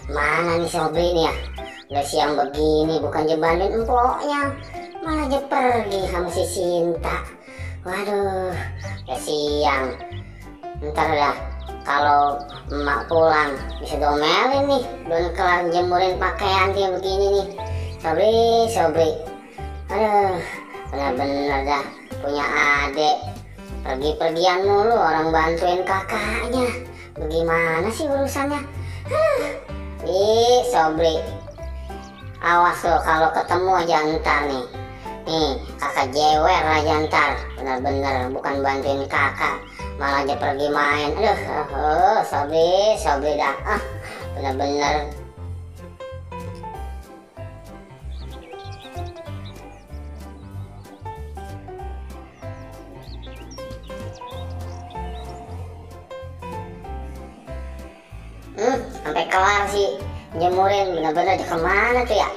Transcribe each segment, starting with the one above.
Mana nih Sobri nih ya? Udah siang begini bukan bantuin empoknya, malah aja pergi sama si Sinta. Waduh, udah siang. Ntar dah kalau emak pulang bisa domelin nih, belum kelar jemurin pakaian kayak begini nih. Sobri. Aduh, benar-benar dah punya adik pergi-pergian mulu, orang bantuin kakaknya. Bagaimana sih urusannya? Ih, Sobri, awas lo kalau ketemu aja ntar nih. Nih, kakak jewer aja ntar. Bener-bener bukan bantuin kakak, malah aja pergi main. Aduh, Sobri dah. Bener-bener. Sampai kelar sih jemurin, bener-bener kemana tuh ya?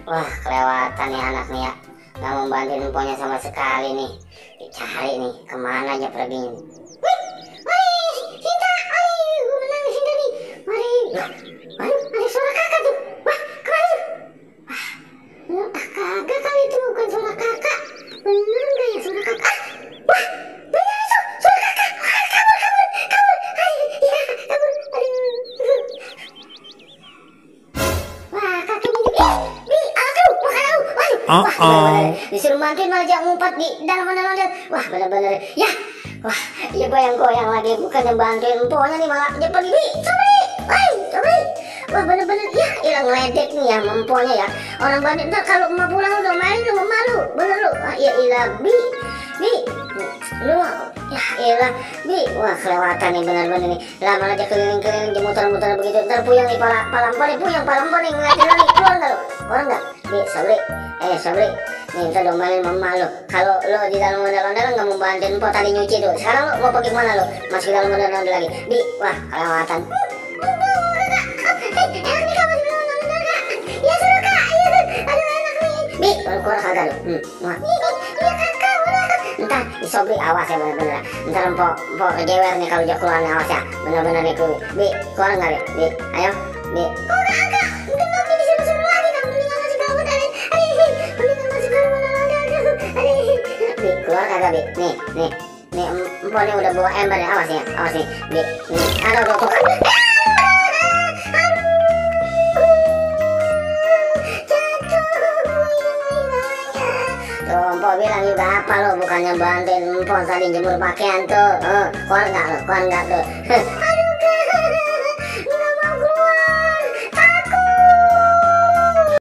Wah, kelewatan nih anak nih ya, nggak mau bantuin emponya sama sekali nih. Dicari nih, kemana aja perginya. Wih, Sinta, ayo, menang Sinta nih. Mari, ada suara kakak tuh. Wah, kemana tuh? Kagak kali itu, bukan suara kakak. Bener nggak ya suara kakak? Wah, bener itu, suara kakak. Kabur. Ya, kabur. Wah, disuruh bantuin malah jangan ngumpet di dalam ondel-ondel. Wah, bener-bener ya. Wah, ya goyang-goyang lagi, bukan yang bantuin emponya nih malah dia pergi. Sobri. Wah, bener-bener ya, hilang ledek nih ya emponya ya. Orang bantuin ntar kalau emak pulang udah main lu malu. Bener lu. Wah, ya ilah Bi. Lu ya ilah Bi. Wah, kelewatan nih bener-bener nih. Lama aja keliling-keliling di muter-muter begitu. Ntar puyeng nih pala empon nih ngeliatin lu nih. Keluar enggak lu? Bi, Sobri, nih ntar domelin mama lo. Kalau lo di dalam ondel-ondel nggak mau bantuin empok tadi nyuci tuh. Sekarang lo mau pergi kemana lo? Masuk ke dalam ondel-ondel lagi. Bi, wah kelewatan. Enak nih kamu di dalam ondel-ondel kak. Ya suruh kak. Aduh enak nih. Bi, baru keluar kagak lo? Iya kakak udah. Ntar Sobri awas ya bener-bener. Ntar empok jewer nih kalau dia keluar nih, awas ya. Bener-bener nih keluar. Bi, keluar nggak Bi? Bi, ayo. Bi. Oh kagak. Mungkin disuruh lagi kamu mendingan masuk dalam ondel. Bi, keluar kagak Bi? Nih, empok nih udah bawa ember ya, awas nih, Bi. Aduh, tuh. Tuh, empok bilang juga apa lo, bukannya bantuin empok tadi jemur pakaian tuh. Keluar nggak tuh?